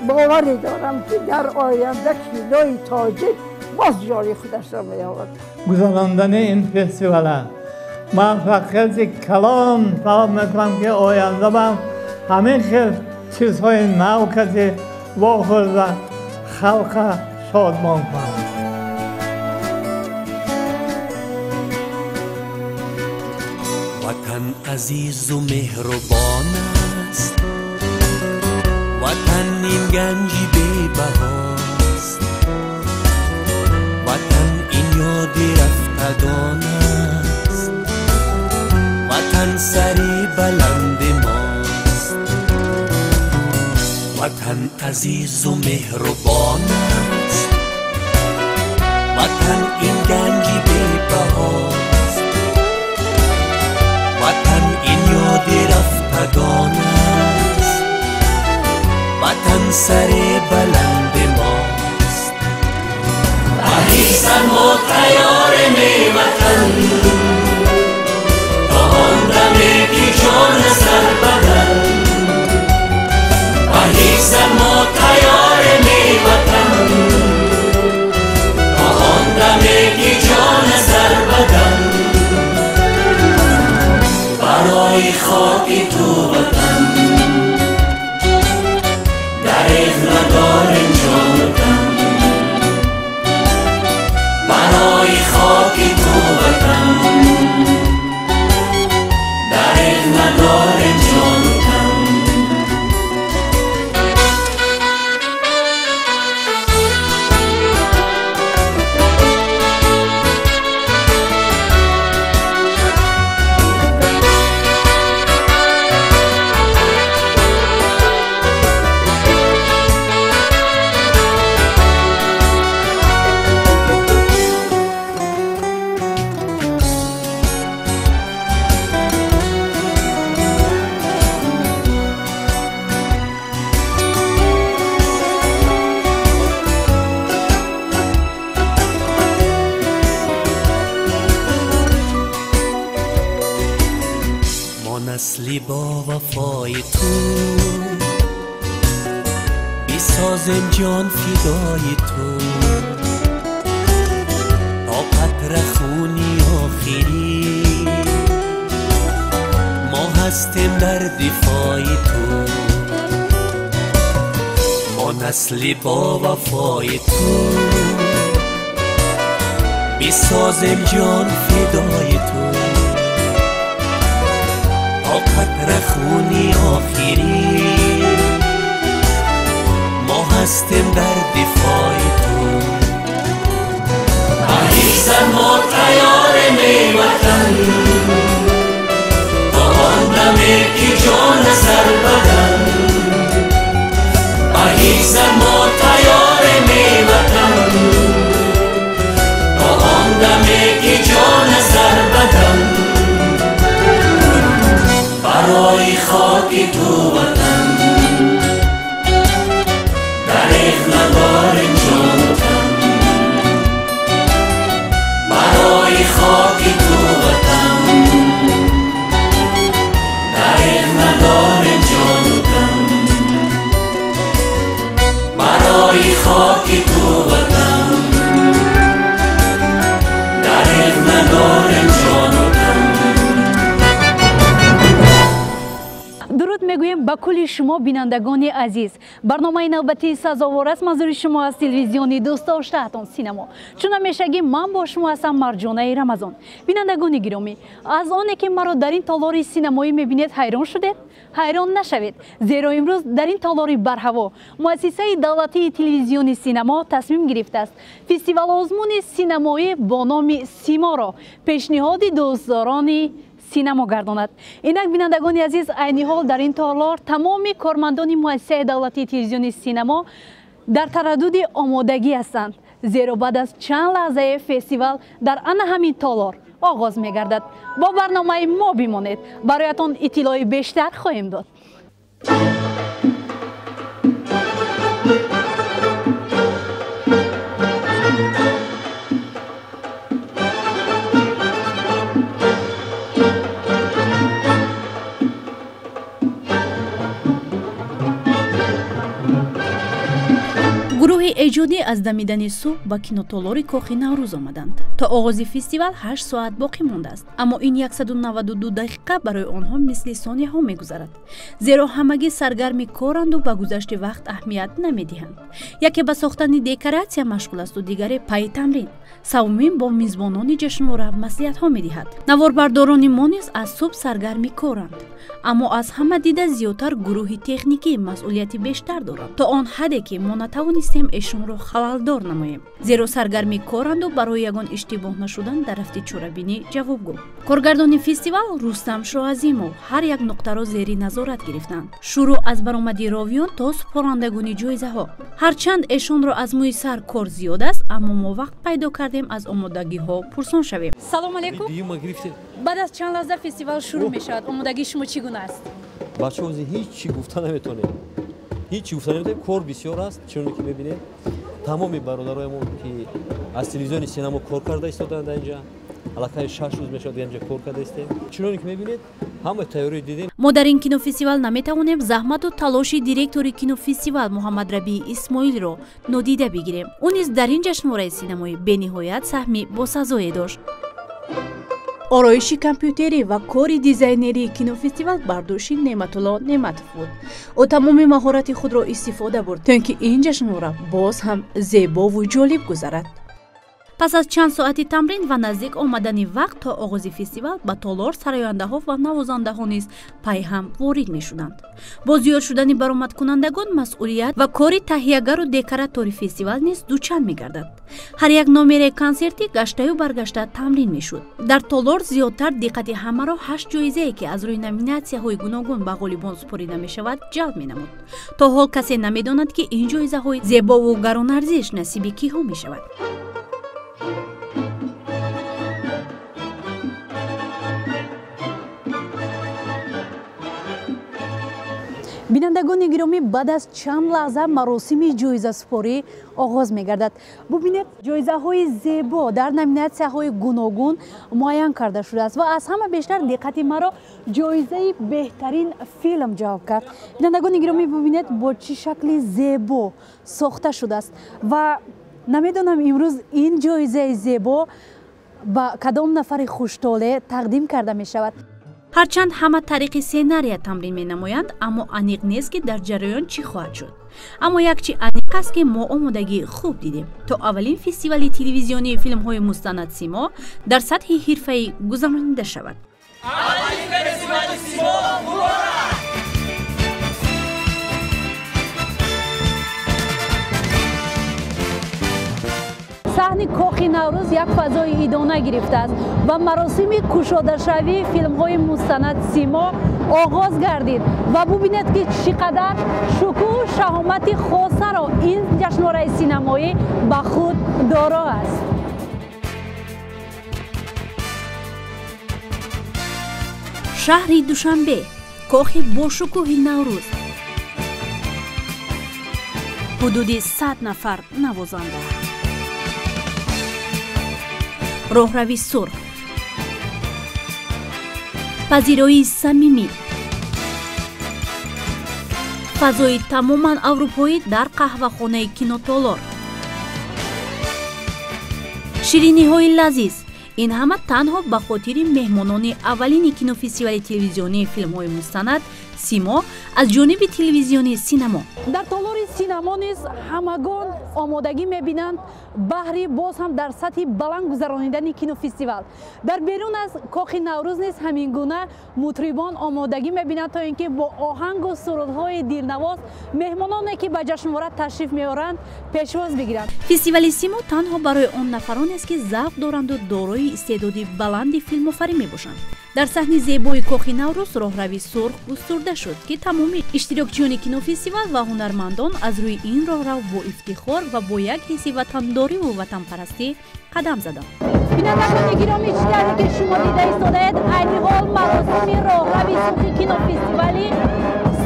Боварӣ дорам, ки дар оянда кинои тоҷик боз ҷои худашро меёбад. Гузарондани ин фестивала муваффақияти калон талаб мекунам, ки оянда бам ҳамин хел чизҳои нав каси вохӯрда халқа шодмон кунад. Ватан азизу меҳрубон аст, Ватан ин ганҷи бебаҳост, Ватан ин ёди рафтагон аст, Ватан сари баланди мост. Ватан азизу меҳрубон аст, Ватан ин ганҷи бебаҳост, Ватан ин ёди рафтагон аст, Ватан сари баланди мост. Баҳисам мо тайёрем, эй Ватан, то он даме ки ҷон сар бадан. Баҳисам мо тайёрем, эй Ватан, то он даме ки ҷон сар бадан. Барои хоки ту Ватан дареғ надорем ҷону тан. Барои хоки ту Ватан дареғ надорем ҷону тан. Насли бо вафои ту бисозем ҷон фидои ту, то қатра хуни охирӣ мо ҳастем дар дифои ту. Мо насли бо вафои ту бисозем ҷон фидои ту, то қатра хуни охирӣ мо ҳастем дар дифои ту. Баҳисам мо тайёрем, эй Ватан, то он даме ки ҷон сар бадан. Баҳисам мо тайёрем, эй Ватан, то он даме ки ҷон сар бадан. Барои хоки ту Ватан дареғ надорем ҷону тан. Барои хоки ту Ватан дареғ надорем ҷону тан. Барои хоки ту Ватан дареғ надорем ҷону тан. Дуруд мегӯем ба кулли шумо, бинандагони азиз. Барномаи навбатии сазовор аст манзури шумо аз телевизиони дӯстдоштаатон Синамо. Чун ҳамешагӣ ман бо шумо ҳастам, Марҷонаи Рамазон. Бинандагони гиромӣ, аз оне ки маро дар ин толори синамоӣ мебинед, ҳайрон шудед? Ҳайрон нашавед, зеро имрӯз дар ин толори барҳаво муассисаи давлатии телевизиони Синамо тасмим гирифтааст фестивалозмуни синамоӣ бо номи Симоро пешниҳоди дӯстдорони синамо гардонад. Инак, бинандагони азиз, айни ҳол дар ин толор тамоми кормандони муассисаи давлатии телевизиони Синамо дар тараддуди омодагӣ ҳастанд, зеро баъд аз чанд лаҳзаи фестивал дар ана ҳамин толор оғоз мегардад. Бо барномаи мо бимонед, бароятон иттилои бештар хоҳем дод. Гурӯҳи эҷодӣ аз дамидани субҳ ба кинотолори Кохи Наврӯз омаданд. То оғози фестивал 8 соат боқӣ мондааст, аммо ин 192 дақиқа барои онҳо мисли сонияҳо мегузарад, зеро ҳамагӣ саргарми коранду ба гузашти вақт аҳамият намедиҳанд. Яке ба сохтани декоратсия машғул асту дигаре пайи тамрин. Саввумин бо мизбонони ҷашнвора маслиҳатҳо медиҳад. Наворбардорони мо низ аз субҳ саргарми коранд, аммо аз ҳама дида зиёдтар гурӯҳи техникӣ масъулияти бештар доранд, то он ҳадде ки мо натавонистем эшонро халалдор намоем, зеро саргарми коранду барои ягон иштибоҳ нашудан дар рафти чорабинӣ ҷавобгӯ. Коргардони фестивал Рустам Шоазимов ҳар як нуқтаро зери назорат гирифтанд, шурӯъ аз баромади ровиён то супорандагони ҷоизаҳо. Ҳарчанд эшонро аз мӯи сар кор зиёд аст, аммо мо вақт пайдо кардем аз омодагиҳо пурсон шавем. Салом алейкум. Баъд аз чанд лаҳза фестивал шурӯъ мешавад. Омодагии шумо чӣ гуна аст? Бачаҳо, ҳеҷ чӣ гуфта наметонем. Ҳеҷ чӣ гуфта наметонем. Кор бисёр аст, чуноне ки мебинем. Тамоми бародароямон ки аз телевизиони Синамо кор карда истодаанд дар инҷа, аллакай 6 рӯз мешавад инҷа кор карда истем. Чуноне ки мебинед, ҳама тайёрӣ дидем. Мо дар ин кинофестивал наметавонем заҳмату талоши директори кинофестивал Муҳаммадрабии Исмоилро нодида бигирем. Ӯ низ дар ин ҷашнвораи синамоӣ бениҳоят саҳми босазое дошт. Ороиши компютерӣ ва кори дизайнерии кинофестивал бар дӯши Неъматулло Неъматов буд. Ӯ тамоми маҳорати худро истифода бурд, то ин ки ин ҷашнвора боз ҳам зебову ҷолиб гузарад. Пас аз чанд соати тамрин ва наздик омадани вақт то оғози фестивал ба толор сарояндаҳо ва навозандаҳо низ пайҳам ворид мешуданд. Бо зиёд шудани баромадкунандагон масъулият ва кори таҳиягару декоратори фестивал низ дучанд мегардад. Ҳар як номераи консертӣ гаштаю баргашта тамрин мешуд. Дар толор зиёдтар диққати ҳамаро 8 ҷоизае ки аз рӯи номинатсияҳои гуногун ба ғолибон супорида мешавад ҷалб менамуд. То ҳол касе намедонад, ки ин ҷоизаҳои зебову гаронарзиш насиби киҳо мешавад. Бинандагони гиромӣ, баъд аз чанд лаҳза маросими ҷоизасупорӣ оғоз мегардад. Бубинед, ҷоизаҳои зебо дар номинатсияҳои гуногун муайян карда шудааст ва аз ҳама бештар диққати маро ҷоизаи беҳтарин филм ҷалб кард. Бинандагони гиромӣ, бубинед бо чӣ шакли зебо сохта шудааст ва намедонам имрӯз ин ҷоизаи зебо ба кадом нафари хуштолеъ тақдим карда мешавад. Ҳарчанд ҳама тариқи сценария тамрин менамоянд, аммо аниқ нест, ки дар ҷараён чӣ хоҳад шуд. Аммо як чи аниқ аст, ки мо омодагии хуб дидем, то аввалин фестивали телевизионии филмҳои мустанад Симо дар сатҳи ҳирфаӣ гузаронида шавад. Саҳни Кохи Наврӯз як фазои идона гирифтааст ва маросими кушодашавии филмҳои мустанад Симо оғоз гардид ва бубинед, ки чӣ қадар шукӯҳу шаҳомати хосаро ин ҷашнвораи синамоӣ ба худ доро аст. Шаҳри Душанбе, кохи бошукӯҳи Наврӯз, ҳудуди 100 нафар навозанда, роҳрави сурх, пазироии самимӣ, фазои тамоман аврупоӣ дар қаҳвахонаи кинотолор, шириниҳои лазиз. Ин ҳама танҳо ба хотири меҳмонони аввалини кинофестивали телевизионии филмҳои мустанад Симо аз ҷониби телевизиони Синамо. Дар толори Синамо низ ҳамагон омодагӣ мебинанд баҳри боз ҳам дар сатҳи баланд гузаронидани кинофестивал. Дар берун аз Кохи Наврӯз низ ҳамин гуна мутрибон омодагӣ мебинанд, то ин ки бо оҳангу сурудҳои дилнавоз меҳмононе ки ба ҷашнвора ташриф меоранд пешвоз бигиранд. Фестивали Симо танҳо барои он нафаронест, ки завқ доранду дорои истеъдоди баланди филмофарӣ мебошанд. Дар саҳни зебои Кохи Наврӯз роҳрави сурх густурда шуд, ки тамоми иштирокчиёни кинофестивал ва ҳунармандон аз рӯи ин роҳрав бо ифтихор ва бо як ҳисси ватандориву ватанпарастӣ қадам заданд. Бинандагони гиромӣ, чӣ тавре ки шумо дида истодаед, айни ҳол маросими роҳрави сурхи кинофестивали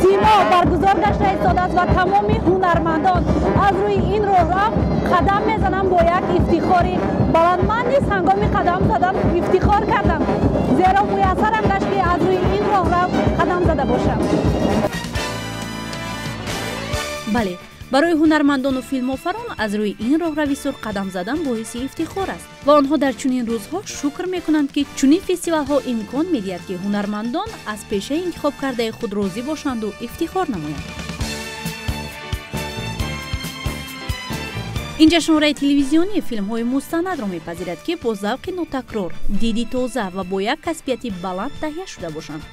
Симо баргузор гашта истодааст ва тамоми ҳунармандон аз рӯи ин роҳрав қадам мезананд бо як ифтихори баланд. Ман низ ҳангоми қадам задан ифтихор кардам, зеро муяссарам гашт, ки аз рӯи ин роҳрав қадам зада бошам. Бале, Барои ҳунармандону филмофарон аз рӯи ин роҳрави сур қадам задан боиси ифтихор аст ва онҳо дар чунин рӯзҳо шукр мекунанд, ки чунин фестивалҳо имкон медиҳад, ки ҳунармандон аз пешаи интихоб кардаи худ розӣ бошанду ифтихор намоянд. Ин ҷашнвораи телевизионӣ филмҳои мустанадро мепазирад, ки бо завқи нотакрор, диди тоза ва бо як касбияти баланд таҳия шуда бошанд.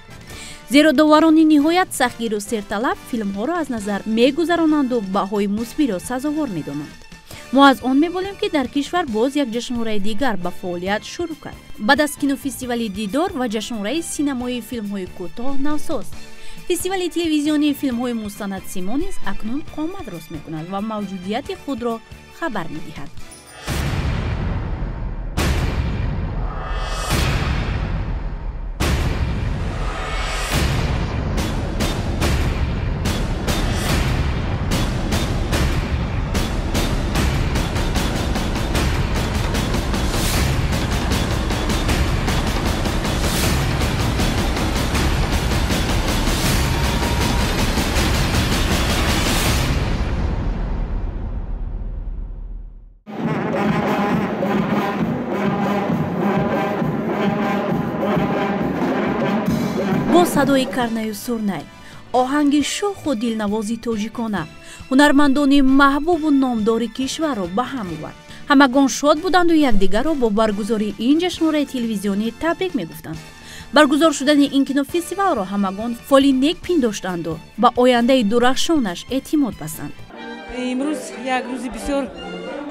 Зеро доварони ниҳоят сахтгиру серталаб филмҳоро аз назар мегузаронанду баҳои мусбиро сазовор медонанд. Мо аз он меболем, ки дар кишвар боз як ҷашнвораи дигар ба фаъолият шурӯъ кард. Баъд аз кинофестивали Дидор ва ҷашнвораи синамоии филмҳои кӯтоҳ Навсоз, фестивали телевизионии филмҳои мустанад Симо низ акнун қомат рост мекунад ва мавҷудияти худро хабар медиҳад. Бо садои карнаю сурнай, оҳанги шӯху дилнавози тоҷикона ҳунармандони маҳбубу номдори кишварро ба ҳам овард. Ҳамагон шод буданду якдигарро бо баргузории ин ҷашнвораи телевизионӣ табрик мегуфтанд. Баргузор шудани ин кинофестивалро ҳамагон фоли нек пиндоштанду ба ояндаи дурахшонаш эътимод бастанд. Имрӯз як рӯзи бисёр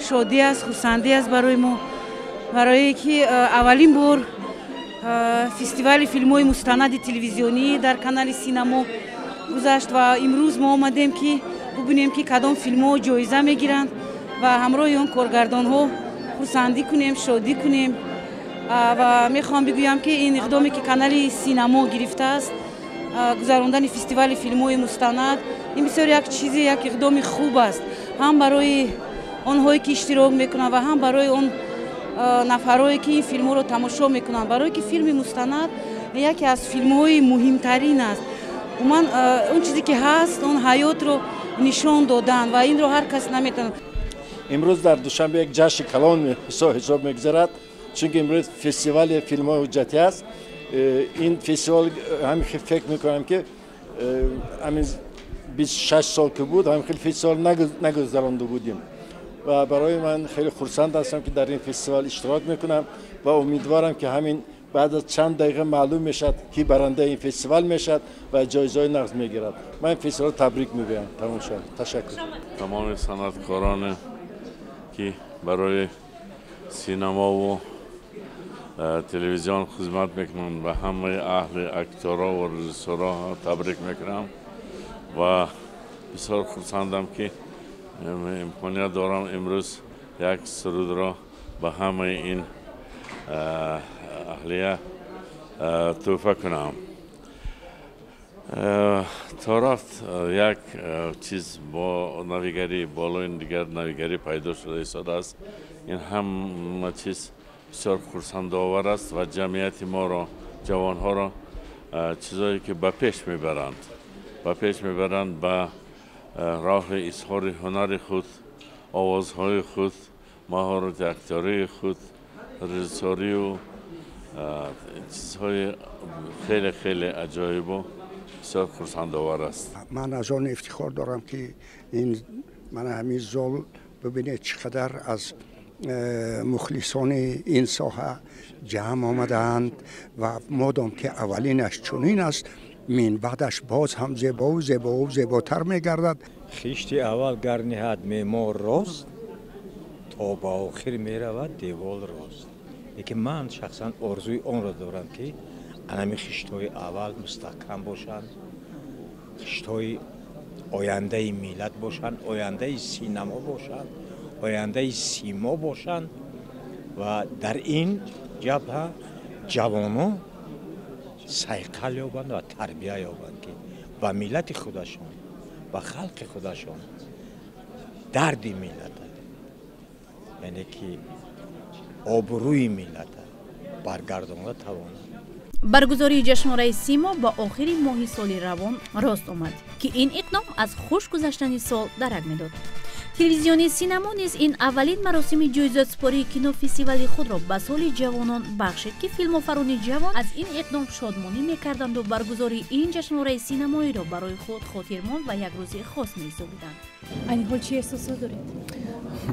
шодӣ аст, хурсандӣ аст барои мо, барое ки аввалин бор фестивали филмҳои мустанади телевизионӣ дар канали Синамо гузашт ва имрӯз мо омадем, ки бубинем, ки кадом филмҳо ҷоиза мегиранд ва ҳамроҳи он коргардонҳо хурсандӣ кунем, шодӣ кунем. Ва мехоҳам бигӯям, ки ин иқдоме, ки канали Синамо гирифтааст, гузарондани фестивали филмҳои мустанад, ин бисёр як чизе, як иқдоми хуб аст, ҳам барои онҳое, ки иштирок мекунанд, ва ҳам барои он нафарое, ки ин филмҳоро тамошо мекунанд, барое ки филми мустанад яке аз филмҳои муҳимтарин аст. Умуман, он чизе ки ҳаст, он ҳаётро нишон додан, ва инро ҳар кас наметавонад. Имрӯз дар Душанбе як ҷашни калон ҳисоб мегузарад, чунки имрӯз фестивали филмҳои ҳуҷҷатӣ аст. Ин фестивал ҳамин хел фикр мекунам, ки ҳамин 26 сол ки буд, ҳамин хел фестивал нагузаронда будем ва барои ман хеле хурсанд ҳастам, ки дар ин фестивал иштирок мекунам ва умедворам, ки ҳамин баъд аз чанд дақиқа маълум мешавад, ки барандаи ин фестивал мешавад ва ҷоизаҳои нақд мегирад. Ман ин фестивал табрик мегӯям. Тамом шуд, ташаккур. Тамоми санъаткороне, ки барои синамову телевизион хизмат мекунанд, ба ҳамаи аҳли актёрҳо ва режиссёрҳо табрик мекунам ва бисёр хурсандам, ки имконият дорам имрӯз як сурудро ба ҳамаи ин аҳлия тӯҳфа кунам. То рафт як чиз бо навигарӣ болои дигар навигарӣ пайдо шуда истодааст. Ин ҳама чиз бисёр хурсандовар аст ва ҷамъияти моро, ҷавонҳоро, чизое ки ба пеш мебаранд, ба пеш мебаранд, ба роҳи изҳори ҳунари худ, овозҳои худ, маҳорати актёрии худ, режиссёрию чизҳои хеле хеле аҷоибу бисёр хурсандовар аст. Ман аз он ифтихор дорам, ки ин мана ҳамин зол, бибинед, чӣ қадар аз мухлисони ин соҳа ҷамъ омадаанд ва модом ки аввалинаш чунин аст, минбаъдаш боз ҳам зебову зебову зеботар мегардад. Хишти аввал гар ниҳад меъмор рост, то ба охир меравад девол рост. Лекин ман шахсан орзуи онро дорам, ки анами хиштҳои аввал мустаҳкам бошанд, хиштҳои ояндаи миллат бошанд, ояндаи синамо бошанд, ояндаи симо бошанд ва дар ин ҷабҳа ҷавонон сайқал ёбанд ва тарбия ёбанд, ки ба миллати худашон, ба халқи худашон дарди миллата, яъне ки обрӯи миллата баргардонда тавонанд. Баргузории ҷашнвораи Симо ба охири моҳи соли равон рост омад, ки ин иқдом аз хуш гузаштани сол дарак медод. Телевизиони Синамо низ ин аввалин маросими ҷоизасупории кинофестивали худро ба соли ҷавонон бахшид, ки филмофарони ҷавон аз ин иқдом шодмонӣ мекарданду баргузории ин ҷашнвораи синамоиро барои худ хотирмон ва як рӯзи хос меҳисобиданд. Айни ҳол чӣ эҳсосот доред?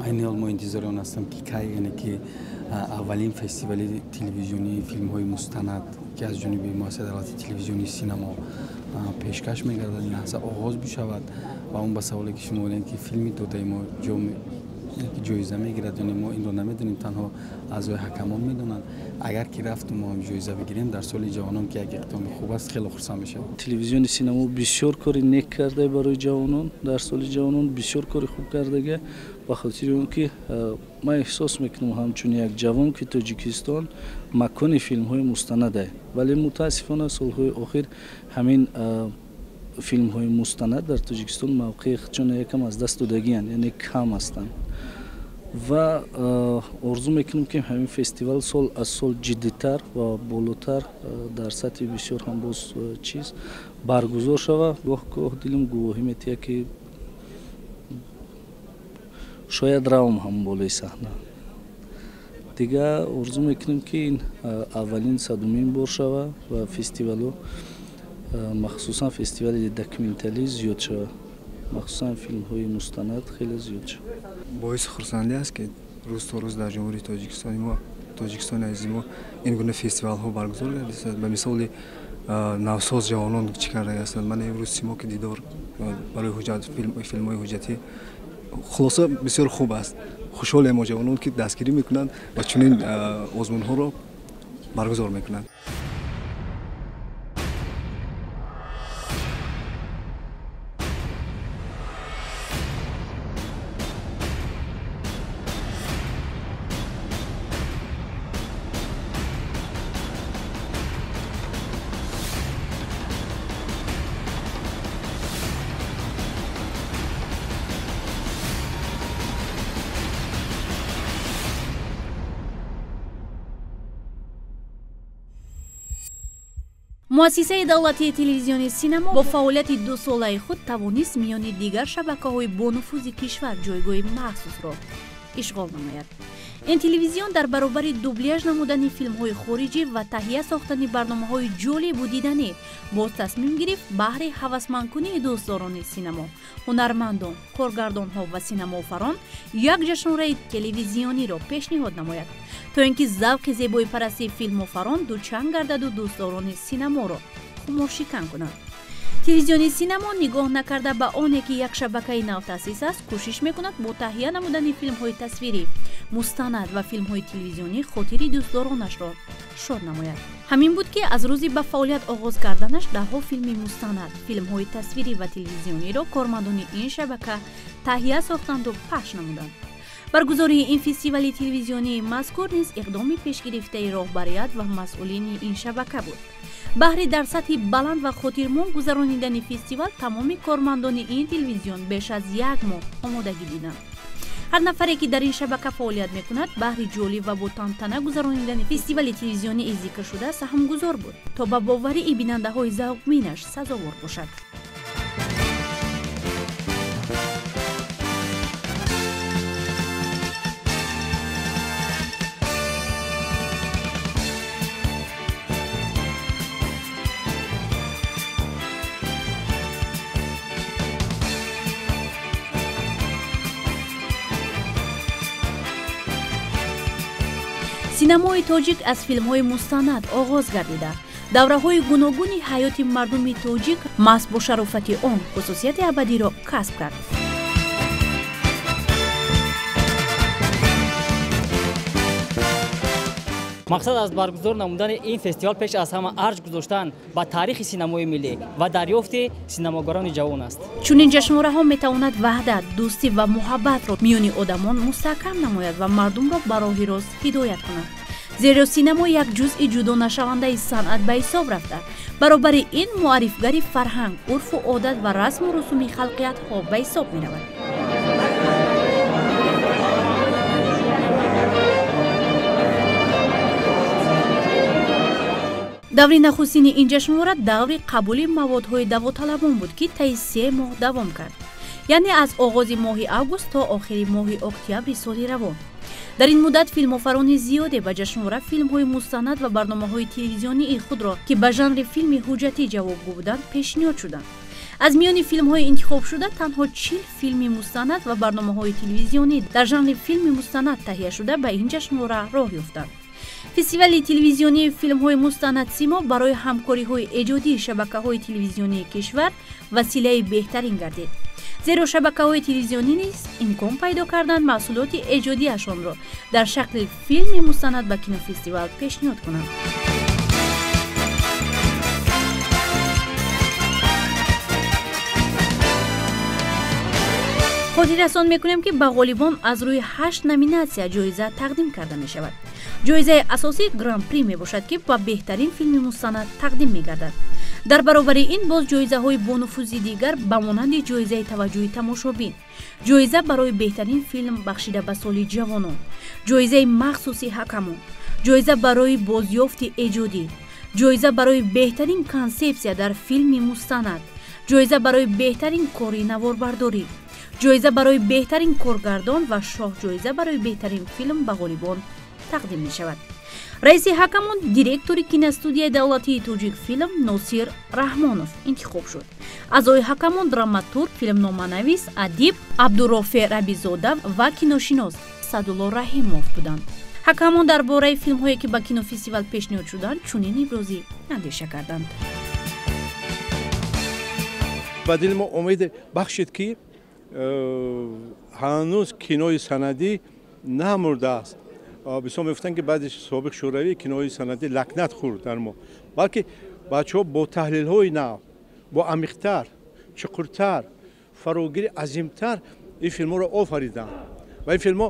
Айни ҳол мо интизори он ҳастам, ки кай, яъне ки аввалин фестивали телевизионии филмҳои мустанад, ки аз ҷониби муассисаи давлати телевизионии Синамо пешкаш мегардад, ин лаҳза оғоз бишавад. Ва он ба саволе, ки шумо гӯед, ки филми додаи мо ҷоиза мегирад ё не, мо инро намедонем, танҳо аъзои ҳакамон медонанд. Агар ки рафту мо ҳам ҷоиза бигирем дар соли ҷавонон, ки як иқдоми хуб аст, хеле хурсанд мешавем. Телевизиони Синамо бисёр кори нек карда барои ҷавонон, дар соли ҷавонон бисёр кори хуб кардага, ба хотири он ки ман эҳсос мекунам ҳамчун як ҷавон, ки Тоҷикистон макони филмҳои мустанад, вале мутаассифона солҳои охир ҳамин филмҳои мустанад дар Тоҷикистон мавқеи худшон якам аз даст додагиянд, яъне кам ҳастанд. Ва орзу мекунем, ки ҳамин фестивал сол аз сол ҷиддитар ва болотар дар сатҳи бисёр ҳам боз чиз баргузор шавад. Гоҳ гоҳ дилам гувоҳӣ метиҳад, ки шояд равам ҳам болои саҳна. Дига орзу мекунем, ки ин аввалин садумин бор шавад ва фестивалу, махсусан фестивали документалӣ зиёд шавад, махсусан филмҳои мустанад хеле зиёд шавад. Боиси хурсандӣ аст, ки рӯз то рӯз дар Ҷумҳурии Тоҷикистони мо, Тоҷикистони азизи мо, ин гуна фестивалҳо баргузор гардидаанд. Ба мисоли навсоз ҷавонон чӣ карда ҳастанд. Ман имрӯз Симо ки дидор барои ҳуҷҷат, филмҳои ҳуҷҷатӣ, хулоса бисёр хуб аст. Хушҳолем мо ҷавонон, ки дастгирӣ мекунанд ва чунин озмунҳоро баргузор мекунанд. Муассисаи давлатии телевизиони Синамо бо фаъолияти дусолаи худ тавонист миёни дигар шабакаҳои бонуфузи кишвар ҷойгоҳи махсусро ишғол намояд. Ин телевизион дар баробари дубляж намудани филмҳои хориҷӣ ва таҳия сохтани барномаҳои ҷолибу диданӣ боз тасмим гирифт баҳри ҳавасмандкунии дӯстдорони синамо, ҳунармандон, коргардонҳо ва синамоофарон як ҷашнвораи телевизиониро пешниҳод намояд, то ин ки завқи зебоипарастии филмофарон дучанд гардаду дӯстдорони синаморо хуморшикан кунад. Телевизиони Синамо нигоҳ накарда ба оне, ки як шабакаи навтаъсис аст, кӯшиш мекунад бо таҳия намудани филмҳои тасвирӣ, мустанад ва филмҳои телевизионӣ хотири дӯстдоронашро шод намояд. Ҳамин буд, ки аз рӯзи ба фаъолият оғоз карданаш даҳҳо филми мустанад, филмҳои тасвирӣ ва телевизиониро кормандони ин шабака таҳия сохтанду пахш намуданд. Баргузории ин фестивали телевизионии мазкур низ иқдоми пешгирифтаи роҳбарият ва масъулини ин шабака буд. Баҳри дар сатҳи баланд ва хотирмон гузаронидани фестивал тамоми кормандони ин телевизион беш аз як моҳ омодагӣ диданд. Ҳар нафаре, ки дар ин шабака фаъолият мекунад, баҳри ҷолиб ва бо тантана гузаронидани фестивали телевизионии зикршуда саҳмгузор буд, то ба боварии бинандаҳои завқбинаш сазовор бошад. Синамои тоҷик аз филмҳои мустанад оғоз гардида, давраҳои гуногуни ҳаёти мардуми тоҷик маҳз бо шарофати он хусусияти абадиро касб кард. Мақсад аз баргузор намудани ин фестивал пеш аз ҳама арҷ гузоштан ба таърихи синамои миллӣ ва дарёфти синамогарони ҷавон аст. Чунин ҷашнвораҳо метавонад ваҳдат, дӯстӣ ва муҳаббатро миёни одамон мустаҳкам намояд ва мардумро ба роҳи рост ҳидоят кунад. Зеро синамо як ҷузъи ҷудонашавандаи санъат ба ҳисоб рафта, баробари ин муаррифгари фарҳанг, урфу одат ва расму русуми халқиятҳо ба ҳисоб меравад. Даври нахустини ин ҷашнвора даври қабули маводҳои давоталабон буд, ки таи 3 моҳ давом кард, яъне аз оғози моҳи август то охири моҳи октябри соли равон. Дар ин муддат филмофарони зиёде ба ҷашнвора филмҳои мустанад ва барномаҳои телевизионии худро, ки ба жанри филми ҳуҷҷатӣ ҷавобгӯ буданд, пешниҳод шуданд. Аз миёни филмҳои интихобшуда танҳо 40 филми мустанад ва барномаҳои телевизионӣ дар жанри филми мустанад таҳияшуда ба ин ҷашнвора роҳ ёфтанд. Фестивали телевизионии филмҳои мустанад «Симо» барои ҳамкориҳои эҷодии шабакаҳои телевизионии кишвар василаи беҳтарин гардид, зеро шабакаҳои телевизионӣ низ имкон пайдо карданд маҳсулоти эҷодиашонро дар шакли филми мустанад ба кинофестивал пешниҳод кунанд. Хотиррасон мекунем, ки ба ғолибон аз рӯи 8 номинатсия ҷоиза тақдим карда мешавад. Ҷоизаи асосӣ гран-при мебошад, ки ба беҳтарин филми мустанад тақдим мегардад. Дар баробари ин боз ҷоизаҳои бонуфузи дигар ба монанди ҷоизаи таваҷҷӯҳи тамошобин, ҷоиза барои беҳтарин филм бахшида ба соли ҷавонон, ҷоизаи махсуси ҳакамон, ҷоиза барои бозёфти эҷодӣ, ҷоиза барои беҳтарин консепсия дар филми мустанад, ҷоиза барои беҳтарин кори наворбардорӣ, ҷоиза барои беҳтарин коргардон ва шоҳҷоиза барои беҳтарин филм ба ғолибон тақдим мешавад. Раиси ҳакамон директори киностудияи давлатии «Тоҷикфилм» Носир Раҳмонов интихоб шуд. Аъзои ҳакамон драматург, филмноманавис, адиб Абдурофе Рабизода ва киношинос Садулло Раҳимов буданд. Ҳакамон дар бораи филмҳое, ки ба кинофестивал пешниҳод шуданд, чунин ибрози андеша карданд. Ба дили мо умед бахшид, ки ҳанӯз кинои санадӣ намурдааст. Бисёр мегуфтанд, ки баъди собиқ Шӯравӣ кинои санадӣ лакнат хӯрд дар мо, балки бачаҳо бо таҳлилҳои нав, бо амиқтар, чуқуртар, фарогири азимтар ин филмҳоро офариданд ва ин филмҳо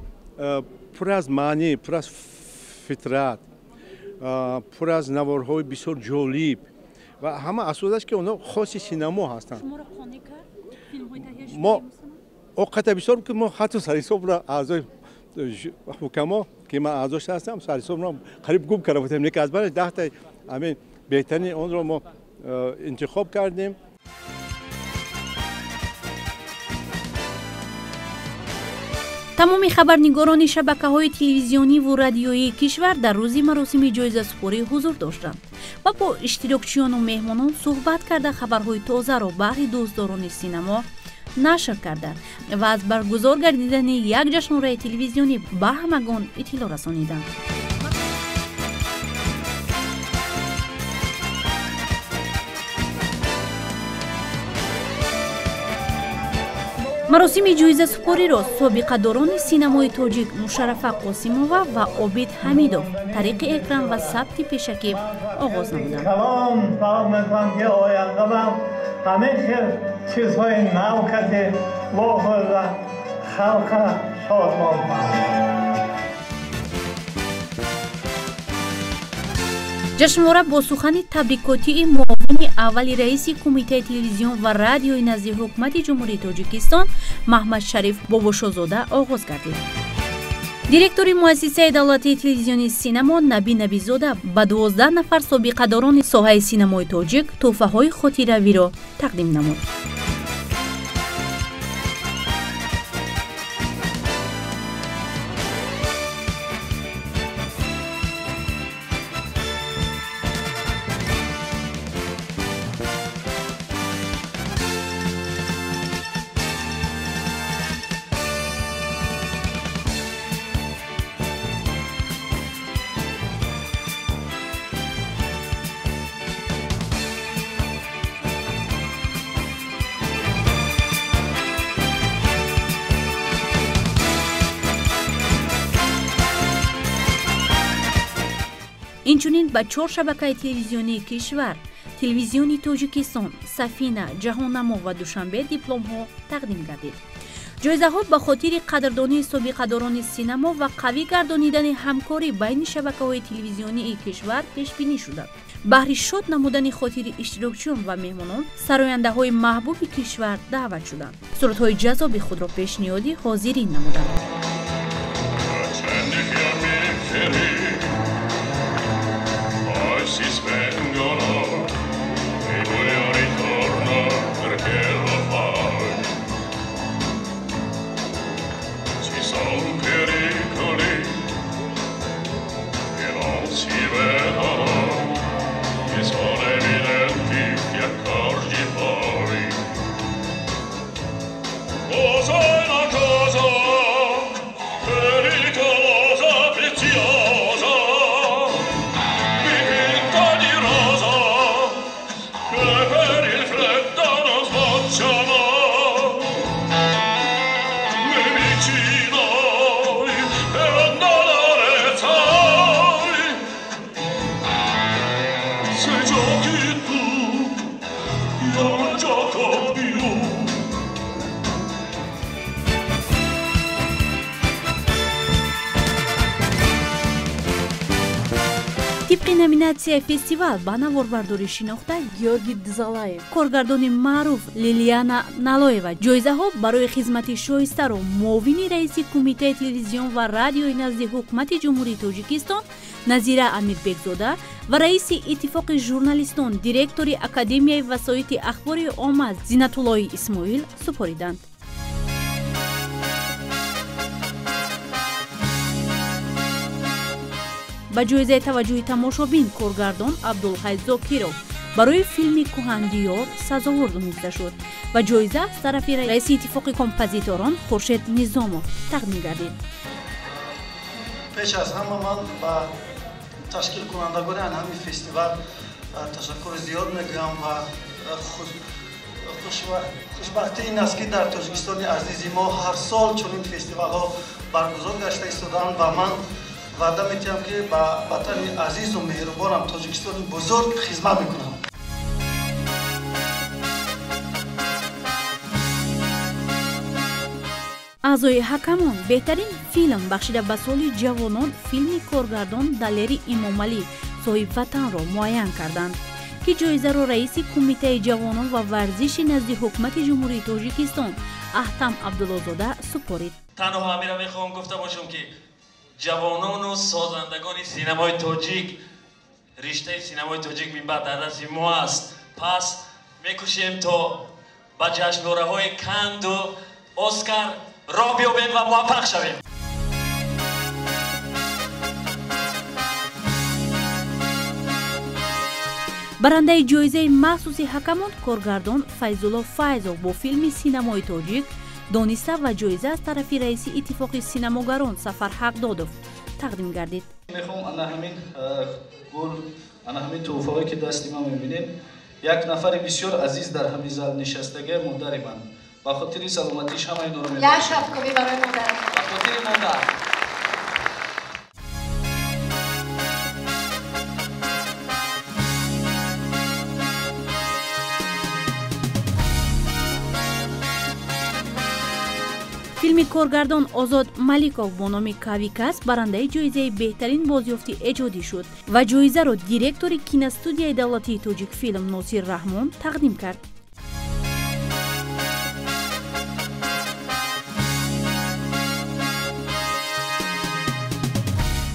пур аз маънӣ, пур аз фитрат, пур аз наворҳои бисёр ҷолиб ва ҳама асосаш, ки онҳо хоси синамо ҳастанд. Мо оқата бисёр, ки мо ҳатто сарҳисобро аъзои ҳукамо, ки ман аъзош ҳастам, сарҳисобро қариб гум карда будем, лекин аз бараш 10-таи ҳамин беҳтарини онро мо интихоб кардем. Тамоми хабарнигорони шабакаҳои телевизиониву радиоии кишвар дар рӯзи маросими ҷоизасупорӣ ҳузур доштанд ва бо иштирокчиёну меҳмонон суҳбат карда, хабарҳои тозаро баҳри дӯстдорони синамо нашр карда ва аз баргузор гардидани як ҷашнвораи телевизионӣ ба ҳамагон иттилоъ расониданд. Маросими ҷоизасупориро собиқадорони синамои тоҷик Мушаррафа Қосимова ва Обид Ҳамидов тариқи экран ва сабти пешакӣ оғоз намуданд. Калом талаб мекунам, ки ояндабам ҳамин хел чизҳои нав касе вохӯрда халқа шодмон кунад. Ҷашнвора бо сухани табрикотии муовини аввали раиси Кумитаи телевизион ва радиои назди Ҳукумати Ҷумҳурии Тоҷикистон Маҳмадшариф Бобошозода оғоз гардид. Директори муассисаи давлатии телевизиони «Синамо» Наби Набизода ба 12 нафар собиқадорони соҳаи синамои тоҷик тӯҳфаҳои хотиравиро тақдим намуд. Инчунин ба 4 шабакаи телевизионии кишвар: Телевизиони Тоҷикистон, Сафина, Ҷаҳоннамо ва Душанбе дипломҳо тақдим гардид. Ҷоизаҳо ба хотири қадрдонии собиқадорони синамо ва қавӣ гардонидани ҳамкорӣ байни шабакаҳои телевизионии кишвар пешбинӣ шуданд. Баҳри шод намудани хотири иштирокчиён ва меҳмонон сарояндаҳои маҳбуби кишвар даъват шуданд. Сурудҳои ҷаззоби худро пешниҳоди ҳозирин намуданд. vengono e voglio ritorno perché lo fai. Ci son pericoli che non si vedono, che sono evidenti, ti accorgi poi. Cos'è la cosa pericolosa, preziosa, dipinta di rosa, che per il freddo non sboccia mai. Nemici noi per andare sai, se giochi tu, io non gioco più. Тибқи номинатсияи фестивал ба наворбардорӣ шинохта Георгий Дзалаев, коргардони маъруф Лилиана Налоева ҷоизаҳо барои хизмати шоистаро муовини раиси Кумитаи телевизион ва радиои назди Ҳукумати Ҷумҳурии Тоҷикистон Назира Амирбекзода ва раиси Иттифоқи журналистон, директори Академияи васоити ахбори омма Зинатуллои Исмоил супориданд. Ба ҷоизаи таваҷҷӯҳи тамошобин коргардон Абдулҳай Зокиров барои филми Кӯҳандиёр сазовор дониста шуд ва ҷоиза аз тарафи раиси Иттифоқи композиторон Хуршед Низомов тақдим гардид. Пеш аз ҳама ман ба ташкилкунандагони ҳамин фестивал ташаккури зиёд мегӯям ва хушбахтӣ ин аст, ки дар Тоҷикистони азизи мо ҳар сол чунин фестивалҳо баргузор гашта истодаанд ва ман ваъда метиҳам, ки ба ватани азизу меҳрубонам Тоҷикистони бузург хизмат мекунам. Аъзои ҳакамон беҳтарин филм бахшида ба соли ҷавонон филми коргардон Далери Имомалӣ Соҳибватанро муайян карданд, ки ҷоизаро раиси Кумитаи ҷавонон ва варзиши назди Ҳукумати Ҷумҳурии Тоҷикистон Аҳтам Абдуллозода супорид. Танҳо ҳамира мехоҳам гуфта бошам, ки ҷавонону созандагони синамои тоҷик, риштаи синамои тоҷик минбаъд дар дасти мо аст. Пас мекӯшем то ба ҷашнвораҳои Канду Оскар роҳ биёбем ва муваффақ шавем. Барандаи ҷоизаи махсуси ҳакамон коргардон Файзулло Файзов бо филми синамои тоҷик дониста ва ҷоиза аз тарафи раиси Иттифоқи синамогарон Сафар Ҳақдодов тақдим гардид. Мехоҳам ана ҳамин гул, ана ҳамин тӯҳфаҳое, ки дасти ман мебинед, як нафари бисёр азиз дар ҳамин зал нишастага, модари ман, ба хотири саломатиш ҳама инро мебахшам. Як шафқовӣ барои модар. Ба хотири модар. Филми коргардон Озод Маликов бо номи Кавикас барандаи ҷоизаи беҳтарин бозёфти эҷодӣ шуд ва ҷоизаро директори киностудияи давлатии Тоҷикфилм Носир Раҳмон тақдим кард.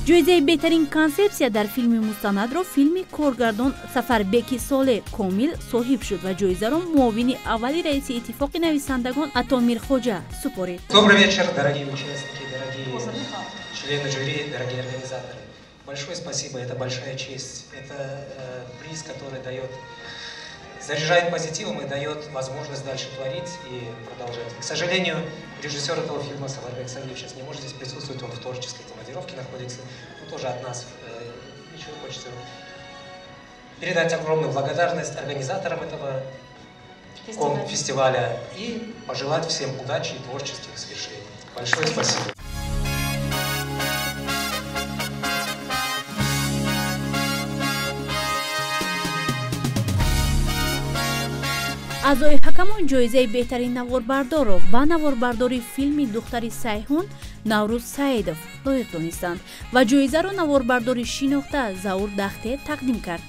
Ҷоизаи беҳтарин консепсия дар филми мустанадро филми коргардон Сафарбеки Соле Комил соҳиб шуд ва ҷоизаро муовини аввали раиси Иттифоқи нависандагон Атомир Хоҷа супорид. Добрый вечер, дорогие участники, дорогие члены жюри, дорогие организаторы. Большое спасибо, это большая честь. Это приз, который дает, заряжает позитивом и дает возможность дальше творить и продолжать. К сожалению, режиссер этого фильма Сафарбек Савельев сейчас не может здесь присутствовать, он в творческой командировке находится, но тоже от нас еще хочется передать огромную благодарность организаторам этого фестиваля и пожелать всем удачи и творческих свершений. Большое спасибо. Аъзои ҳакамон ҷоизаи беҳтарин наворбардорро ба наворбардори филми Духтари Сайҳун Наврӯз Саидов лоиқ донистанд ва ҷоизаро наворбардори шинохта Заур Дахте тақдим кард.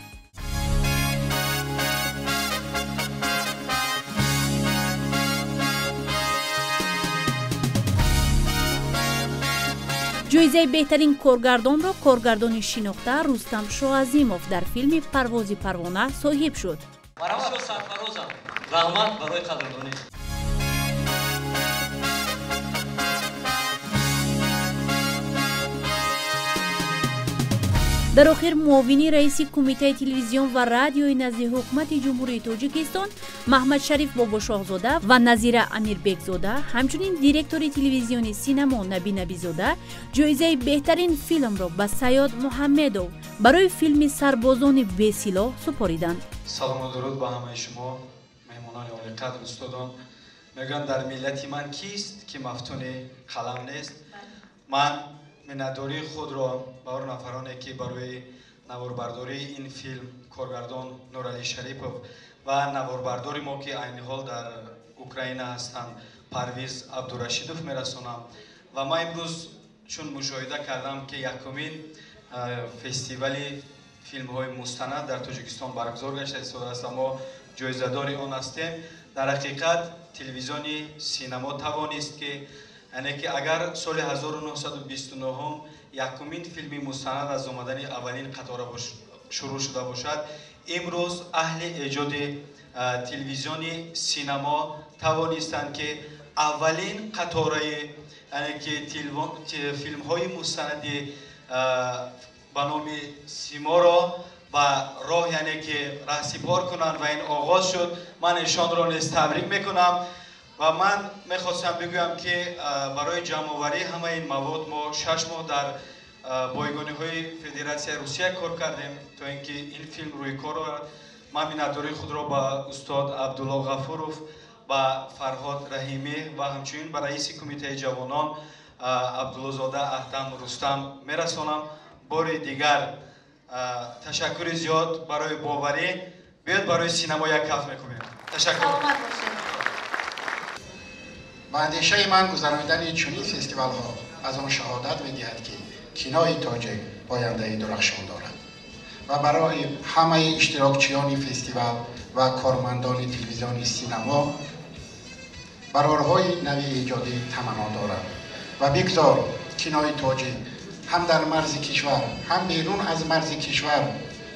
Ҷоизаи беҳтарин коргардонро коргардони шинохта Рустам Шоазимов дар филми «Парвози парвона» соҳиб шуд. Раҳмат барои қадрдонӣ. Дар охир муовини раиси Кумитаи телевизион ва радиои назди ҳукумати Ҷумҳурии Тоҷикистон Маҳмадшариф Бобошоҳзода ва Назира Амирбекзода, ҳамчунин директори телевизиони Синамо Наби Набизода ҷоизаи беҳтарин филмро ба Саёд Муҳаммедов барои филми «Сарбозони бесилоҳ» супориданд. Салому дуруд ба ҳамаи шумо, меҳмонони олиқадр, устодон. Мегӯянд, дар миллати ман кист, ки мафтуни қалам нест. Ман миннатдории худро ба он нафароне, ки барои наворбардории ин филм коргардон Нуралӣ Шарипов ва наворбардори мо, ки айни ҳол дар Украина ҳастанд, Парвиз Абдурашидов мерасонам. Ва ман имрӯз чун мушоҳида кардам, ки якумин фестивали филмҳои мустанад дар Тоҷикистон баргузор гашта истодааст ва мо ҷоизадори он ҳастем, дар ҳақиқат телевизиони Синамо тавонист, ки яъне ки агар соли 1929 якумин филми мустанад аз омадани аввалин қатора шурӯъ шуда бошад, имрӯз аҳли эҷоди телевизиони Синамо тавонистанд, ки аввалин қатораи, яъне ки филмҳои мустанади ба номи Симоро ба роҳ, яъне ки раҳсипор кунанд ва ин оғоз шуд. Ман эшонро низ табрик мекунам. Ва ман мехостам бигӯям, ки барои ҷамъоварии ҳамаи ин мавод мо 6 моҳ дар бойгониҳои Федератсияи Русия кор кардем, то ин ки ин филм рӯи кор орад. Ман миннатдории худро ба устод Абдулло Ғафуров, ба Фарҳод Раҳимӣ ва ҳамчунин ба раиси Кумитаи ҷавонон Абдуллозода Аҳтам Рустам мерасонам. Бори дигар ташаккури зиёд барои боварӣ. Биёед барои Синамо як каф мекунем. Ташаккур. Ба андешаи ман, гузаронидани чунин фестивалҳо аз он шаҳодат медиҳад, ки кинои тоҷик ояндаи дурахшон дорад ва барои ҳамаи иштирокчиёни фестивал ва кормандони телевизиони Синамо барорҳои нави эҷодӣ таманно дорад ва бигзор кинои тоҷик ҳам дар марзи кишвар, ҳам берун аз марзи кишвар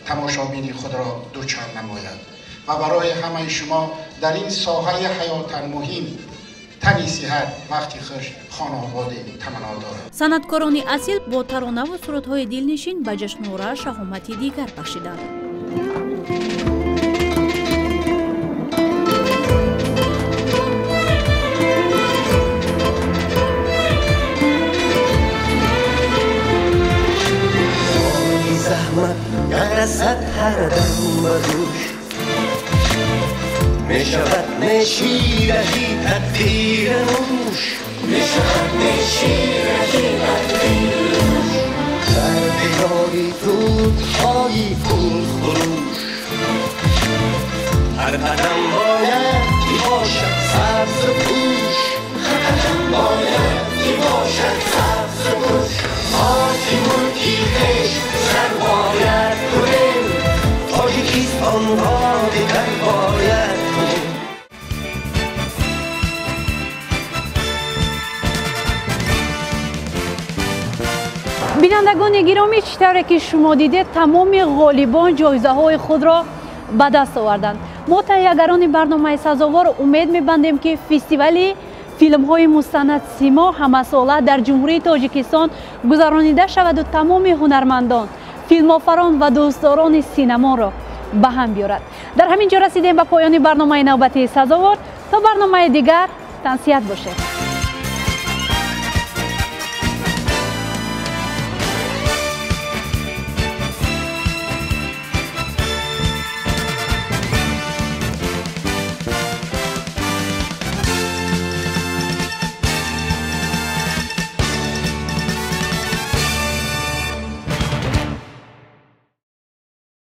тамошобини худро дучанд намояд ва барои ҳамаи шумо дар ин соҳаи ҳаётан муҳим тани сиҳат, вақти хуш, хонаободӣ таманно дорад. Санъаткорони асил бо таронаву сурудҳои дилнишин ба ҷашнвора шаҳомати дигар бахшиданд. Заҳмат нарасад ҳар дам ба гӯш, мешавад нешираҳи тадбир нӯш, мешавад нешираҳи тадбир нӯш. Дар диёри рӯдҳои пурхурӯш ҳар қадам бояд ки бошад сабзу пӯш, ҳар қадам бояд ки бошад сабзу пӯш. Мо ки мулки хеш сар бояд кунем, Тоҷикистонро дигар бояд кунем. Бинандагони гиромӣ, чӣ тавре ки шумо дидед, тамоми ғолибон ҷоизаҳои худро ба даст оварданд. Мо таҳиягарони барномаи Сазовор умед мебандем, ки фестивали филмҳои мустанад Симо ҳамасола дар Ҷумҳурии Тоҷикистон гузаронида шаваду тамоми ҳунармандон, филмофарон ва дӯстдорони синаморо ба ҳам биёрад. Дар ҳамин ҷо расидем ба поёни барномаи навбатии Сазовор. То барномаи дигар тансиҳат бошед.